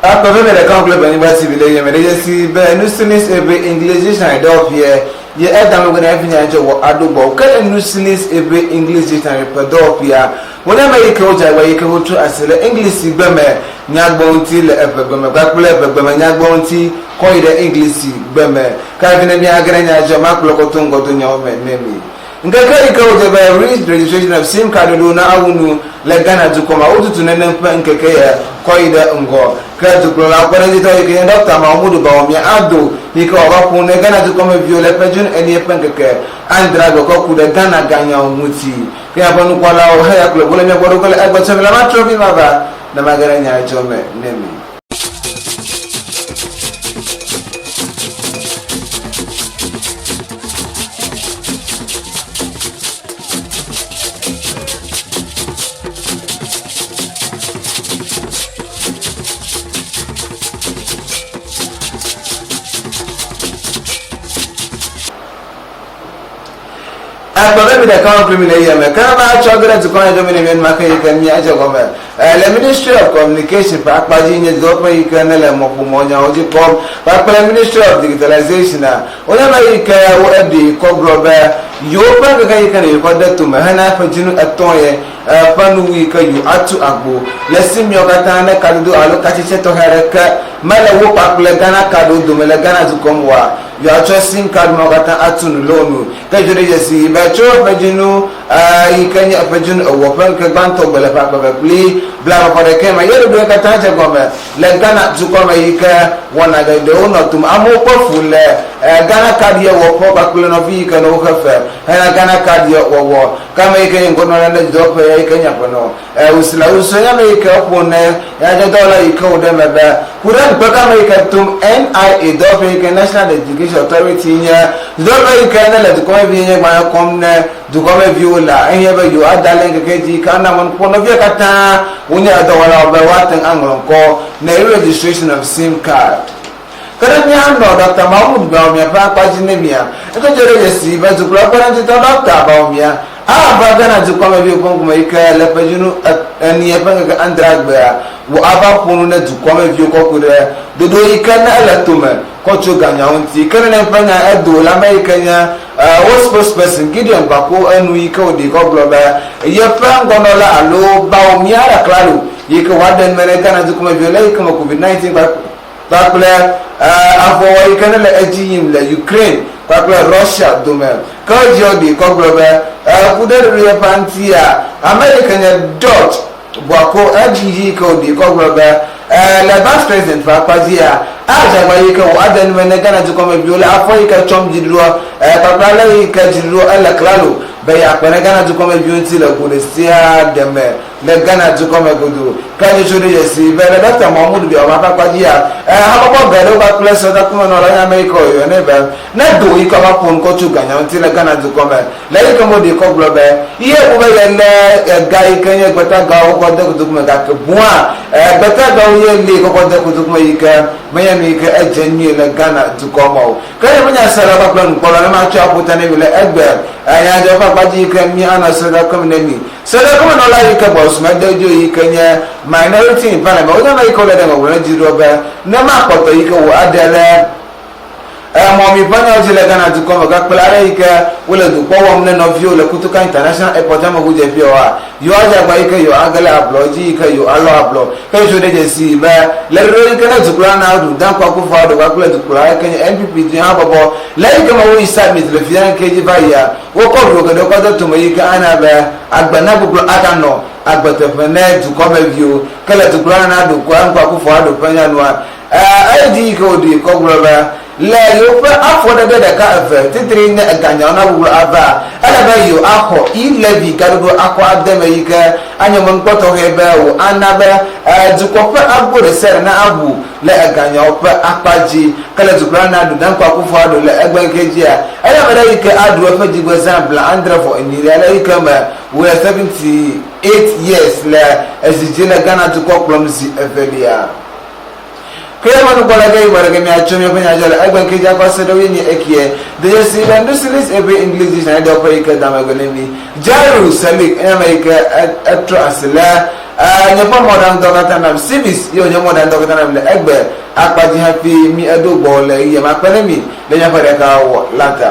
Akpɔ be meɖeka ŋku le Benyigba TV le yeme ɖe dzesi be Nusilis ebe English Dictionary dɔwɔƒeɛ ye eda megbe na eƒe nya dze wɔ aɖo gbɔ. Ke le Nusilis ebe English Dictionary ƒe dɔwɔƒea, wonye ame yi ke wodze agbagba yi ke wotrɔ asi le Eŋlisigbe me nyagbɔ ŋuti le eʋegbe me kpakple eʋegbe me nyagbɔ ŋuti kɔ yi ɖe Eŋlisigbe me. Ke hafi ne míage ɖe nya dzia, makplɔ kɔ to ŋgɔdonyawo me ne mi. Ŋkeke yi ke wodze be Re-registration of SIM card ɖoɖo na awu nu le Ghana dukɔ mea, wotutu nenem ƒe ŋkeke ya kɔ yi ɖe ŋgɔ. Ke dukplɔla kpeɖeŋutɔ yi ke nye Ɖɔkta Mahamudu Bawumia Addo yi ke wòava ƒo nu ne Ghana dukɔmeviwo le ƒe June enie ƒe ŋkeke adrea gbe kɔ ku ɖe Ghana ganyawo ŋuti. Ke miaƒe nukpɔlawo heya kple ʋu le mia gbɔ ɖo ge le egbe tsɔm la matrɔ vi mava ne mage ɖe nya dzɔ me ne mi. Ekpɔ be mi ɖeka wɔm kpli mi le yia me. Ke ne va tsɔ ge ɖe dukɔ me dome ne mi enumake yi ke mia dze gɔme. Le Ministry of Communication ƒe akpa dzi nye dɔwɔƒe yi ke ne le mɔƒomɔ nyawo dzi kpɔm kpakple Ministry of Digitalization a, wonye ame yi ke wo eɖi kɔ gblɔ be yewo ƒe ŋkeke yi ke ne yekɔ de tome hena ƒe dzinu etɔ̃ ye ƒe nuwu yi ke yewo atu agbo le si miawo katã ne kadodo alo katsetse tɔxɛ aɖeke mele wo kpakple Ghana Card wo dome le Ghana dukɔ me oa, yewoatsɔ sim card mawo katã atu nu le wo nu. Ke dzo ɖe dzesi be tso ƒe dzinu yi ke nye ƒe dzinu ewo ƒe ŋkeke gbãtɔ gbe le ƒe akpe eve kpli blaeve vɔ ɖekɛ me ye ɖoɖoe katã dze gɔme le Ghana dukɔ me yi ke wɔna geɖewo nɔ tom. Amewo kpe fu le Ghana card ye wɔƒe kpakple nɔvi yi ke nɔ woxe fe hena Ghana card ye wɔwɔ. Ke ame yi ke nye ŋgɔnɔla ne dɔwɔƒe ya yi ke nye aƒenɔ Ursula Owusu nye ame yi ke ƒo ne nyadzɔdzɔdɔwɔla yi ke wòɖe eme be, ku ɖe nukpekpe ame yi ke tom NIA dɔwɔƒe yi ke National Identification Authority nye dɔwɔƒe yi ke ne le dukɔmevinyenye gbalẽ kɔm ne dukɔmeviwo lea, ehiã be yewoada le ŋkeke dzi yi ke ana mɔnukpɔkpɔ nɔvia katã wonye edɔwɔlawo be woate ŋu aŋlɔ ŋkɔ ne e-registration of sim card. Ke ne míanɔ Ɖɔkta Mahmoud Bawumia ƒe akpa dzi ne mía ŋutɔ dze ɖe dzesi be dukplɔla kpeɖeŋutitɔ Ɖɔkta Bawumia ava Ghana dukɔmeviwo ƒe ŋkume yi ke le ƒedzinu enie ƒe ŋkeke adrea gbea wò ava ƒo nu ne dukɔmeviwo kɔ ku ɖe ɖoɖo yi ke ne ele tome kɔ tso ganyawo ŋuti. Ke nenem ƒe nya edo le ame yi ke nye wo spokesperson Gideon Bako enu yi ke wòɖi kɔ gblɔ be yeƒe ŋgɔnɔla alo Bawumia le klalo yi ke wòaɖe nu me ne Ghana dukɔmeviwo le yi ke me COVID-19 kpakple aʋawɔwɔ yi ke ne le edzi yim le Ukraine kpakple Russia dome. Ke Georgi kɔ gblɔ be, Ku ɖe ɖoɖo yeƒe ŋutia, ame yi ke nye Dutch Boako edzi yi ke wòɖi kɔ gblɔ be, Le Vice President ƒe akpa dzia, adze agba yi ke wòade nu me ne Ghana dukɔmeviwo le afɔ yi ke tsɔm dziɖuɖua kpakple ale yi ke dziɖuɖua ele klalo be yeakpe ɖe Ghana dukɔmeviwo ŋuti le go ɖe sia ɖe me. Le Ghana dukɔ me godoo. Ke nyitsu ɖe dzesi be le Ɖɔkta Mahmood Biawo ƒe akpa dzia, habɔbɔ geɖewo kpakple sɔdɔkumenɔlawo nye ame yi ke woyɔnɛ be ne do yi ke va ƒo ŋkɔ tso ganya ŋuti le Ghana dukɔ me. Le eyi ke Modi kɔ gblɔ be ye bu be yelé ega yi ke nye gbetagawo kɔ de kotoku me gake boa gbetagawo ye li kɔkɔ de kotoku me yi ke menye nu yi ke edze nyuie le Ghana dukɔ me o. Ke nye menya sela kpakple nukpɔla ne matsɔe aƒo ta ne mi le egbe nyadzɔ ƒe akpa dzi yi ke mi anɔ sɔdɔkume ne mi. Seɖekɔmenɔla yi ke bɔs mede dzo yi ke nye Minority in Parliament wonye ame yi ke wole ɖe ŋɔŋlɔ dzi ɖo be ne makpɔtɔ yi ke wò aɖe le mɔmi ƒe nyawo dzi le Ghana dukɔ me gakple ale yi ke wole dukpɔ wɔm ne nɔviwo le Kotoka International Airport yameʋudzeƒea oa, yewoa dze agba yi ke yewo age le ablɔ dzi yi ke yewo alɔ ablɔ. Ke Yesu ɖe dzesi be le ɖoɖo yi ke ne dukplɔla na ɖu Dankwa Akufo-Addo kpakple dukplɔla yi ke nye NPP dunyahhabɔbɔ le eyi ke me woyi summit le fia ŋke dzi va yia, Wokɔ ʋu geɖewo kɔ de tome yi ke ana be agbe nagbugbɔ aganɔ agbe teƒe ne dukɔmeviwo ke le dukplɔla naɖo Kwame Akufo Addo ƒe nyanua. Eyi dzi yi ke wòɖui kɔ gblɔ be le yewoƒe afɔɖeɖe ɖeka eve titri ne eganyawo nagbugbɔ ava, ele be yewo axɔ e-levy gaɖoɖo akɔ ade eme yi ke anye mɔnukpɔ tɔxɛ be wòana be dukɔ ƒe agbo ɖesiaɖe na aʋu le eganyawo ƒe akpa dzi. Ke le dukplɔla naɖu Dankwa Akufo Addo le egbeŋkeke dzia, eya ame ɖe yi ke aɖu eƒe dzigbezã blaadre vɔ enyilia le eyi ke me wòle 78 years le ezi dzi le Ghana dukɔ kplɔm zi evelia. Ke eme nukpɔla ge yibɔ ɖeke miatso miaƒe nya dzɔ le egbeŋkeke dzi akɔ se ɖe woe nye ekie. De dzesi be Nusilis eƒe English dictionary dɔwɔƒe yi ke da megbe ne mi. Jairus Selick enye ame yi ke etrɔ asi le. Nye ƒe mɔɖaŋudɔ katã nam. Civis ye wònye mɔɖaŋudɔ katã nam le egbe akpa dzi hafi mi eɖo gbɔ le ɣeyiɣia me akpe ɖe mi le míaƒe ɖekawɔwɔ la ta.